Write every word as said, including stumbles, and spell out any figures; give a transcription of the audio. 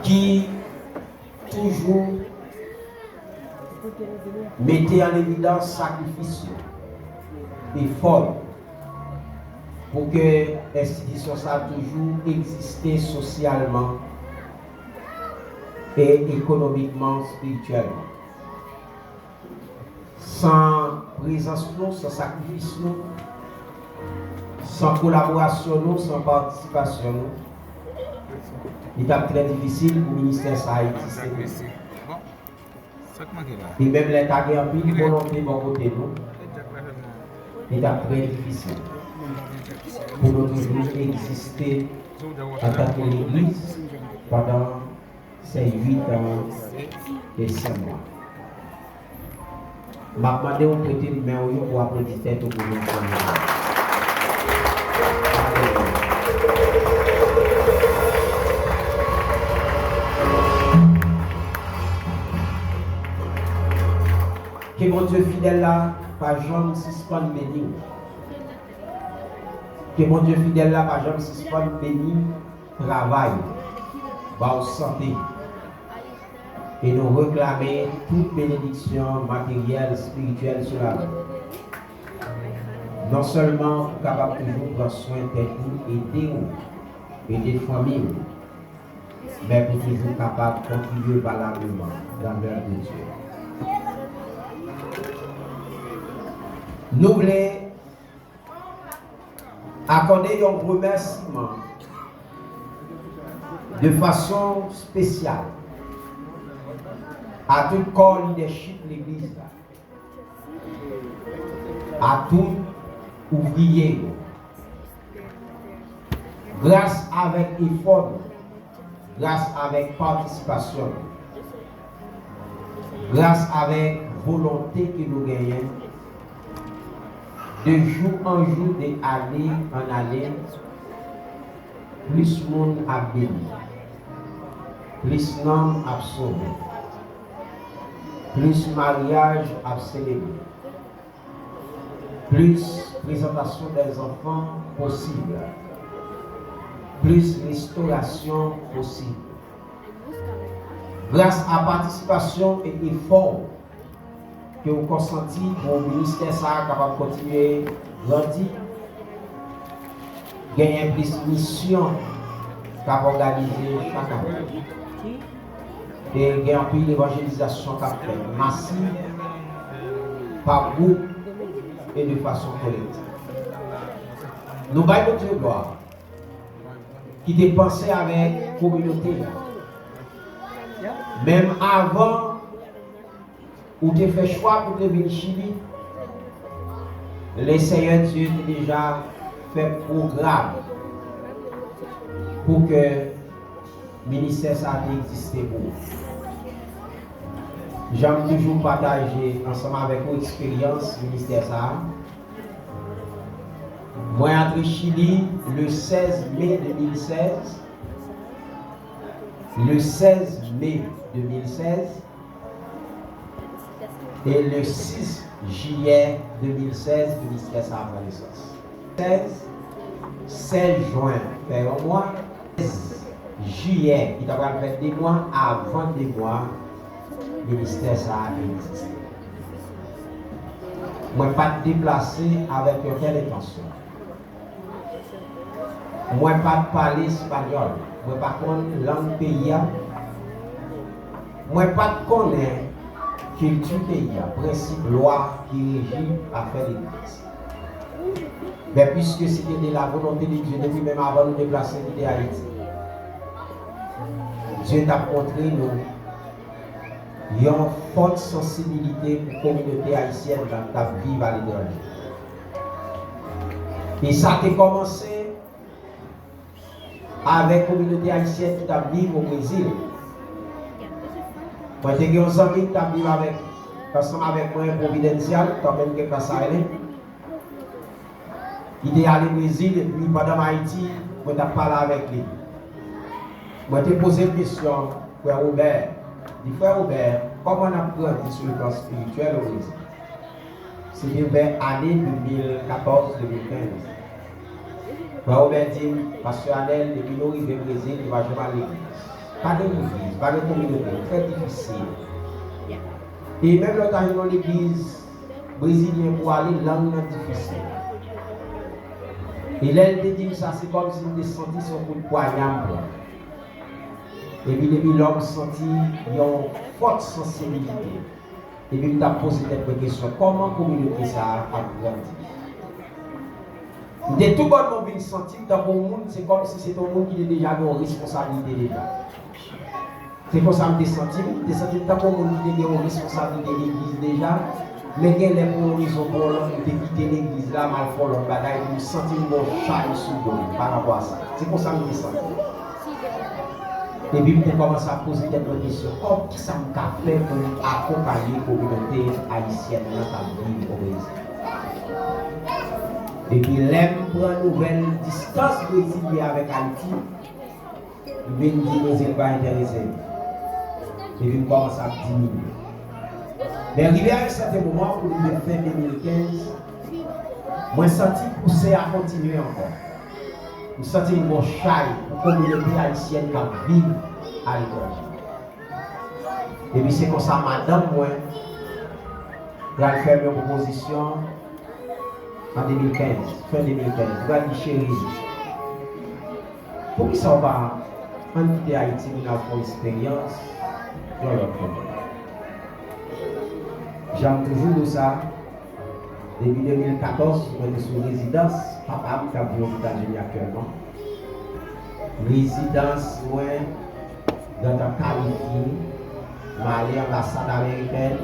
ki toujou mete an evidans sakrifis yo, efò yo, pou ke enstitisyon sa a toujou egziste sosyalman e ekonomikman, espirityèlman. San prezans nou, san sakrifis nou, san kolaborasyon nou, san patisipasyon nou, li t ap trè difisil pou ministè sa a egziste. E menm lè ta gen anpil volonte bò kote nou, li t ap trè difisil pou nou toujou egziste antanke legliz pandan se uit an e senk mwa. M ap mande w prete m men w yo pou w aplodi tèt ou pou nou fè yon. Ke Bondye fidèl la pa janm sispann beni w. Ke Bondye fidèl la pa janm sispann beni travay, ba w sante. E nou reklame tout benediksyon materyèl, espirityèl sou lavi w. Non sèlman pou w kapab toujou pran swen tèt ou, ede w, ede fanmi w, men pou toujou kapab kontribye valableman dans l'œuvre de Dieu. Nou vle akòde yon remèsiman de fason espesyal a tout kò lidèchip legliz la, a tout ouvriye yo. Gras avèk efò nou, gras avèk patisipasyon nou, gras avèk volonte ke nou genyen, de jou an jou, de ane an ane, plis moun ap beni, plis nanm ap sove, plis maryaj ap selebre, plis prezantasyon dèzanfan posib, plis restorasyon posib. Gras a patisipasyon e efò ke w konsanti pou ministè sa a kapab kontinye grandi, genyen plis misyon k ap òganize chak ane. E gen anpil evanjelizasyon k ap fèt, masiv, pa gwoup e de fason kolektif. Nou bay Bondye glwa ki te panse avèk kominote a. Menm avan ou te fè chwa pou te vin Chili, Lesenyè Dye te deja fè pwogram pou ke ministè sa a te egziste pou ou. Jan m toujou pataje ansanm avèk ou eksperyans ministè sa a, mwen antre Chili le sèz me de mil sèz, le sèz me de mil sèz, e le sis jiyè de mil sèz, ministè sa a pran nesans. Sèz, sèz jen fè yon mwa, sèz jiyè ki ta pral fè de mwa, avan de mwa, ministè sa a egziste. Mwen pa t deplase avèk yon tèl entansyon. Mwen pa t pale espanyòl. Mwen pa konn lang peyi a. Mwen pa t konnen kilti peyi a, prensip, lwa ki reji afè legliz. Men piske se te de la volonte de Dye depi menm avan nou deplase kite Ayiti, Dye t ap montre nou yon fòt sansibilite pou kominote ayisyèn nan k ap viv aletranje. E sa te kòmanse avèk kominote ayisyèn ki t ap viv o Brezil. Mwen te gen yon zanmi ki t ap viv avèk, ansanm avèk mwen, Providencial, kanmenm gen ka sa rele, ki te ale Brezil, epi pandan m Ayiti, mwen t ap pale avèk li. Mwen te poze l kesyon, frè Robert. Di, frè Robert, kòman n ap grandi sou le plan espirityèl o Brezil? Se te vè ane de mil katòz, de mil kenz. Frè Robert di m, pastè Anèl, depi nou rive Brezil, nou pa janm al legliz. Pa gen legliz, pa gen kominote, trè difisil. E menm lè w ta jwenn yon legliz brezilyen pou ale, lang nan difisil. E lè l te di m sa, se kòmsi m te santi se yon kout pwanya m pran. Epi depi lè m santi yon fòt sansibilite. Epi m t ap poze tèt mwen kesyon, kòman kominote sa a ap grandi? M te tou bòn mwen vin santi m tankou yon moun, se kòmsi se te yon moun ki te deja gen yon responsablite deja. Se konsa m te santi m, m te santi m tankou yon moun ki te gen yon responsablite legliz deja, men gen lè pou yon rezon pou yon lòt, m te kite legliz la, m al fè yon lòt bagay, epi m santi m gen yon chay sou do m pa rapò a sa. Se konsa m te santi m. Epi m te kòmanse ap poze tèt mwen kesyon, kòman, kisa m ka fè pou m akonpaye kominote ayisyèn nan k ap viv o Brezil? Depi lè m pran nouvèl distans Brezil ye avèk Ayiti, m vin di Brezil pa enterese m. Epi m kòmanse ap diminye. Men rive a yon sèten moman, pou rive fen de mil kenz, mwen santi pouse a kontinye ankò. M santi m gon chay pou kominote ayisyèn k ap viv aletranje. Epi se konsa madanm mwen pral fè m yon pwopozisyon an de mil kenz, fen de mil kenz. Li pral di, cheri, poukisa w pa ann kite Ayiti, vin al fè yon esperyans yon lòt kote? Jan m toujou di w sa, depi de mil katòz, mwen te sou rezidans papa m k ap viv Ozetazini aktyèlman. Rezidans mwen, gentan kalifye, m ale anbasad amerikèn,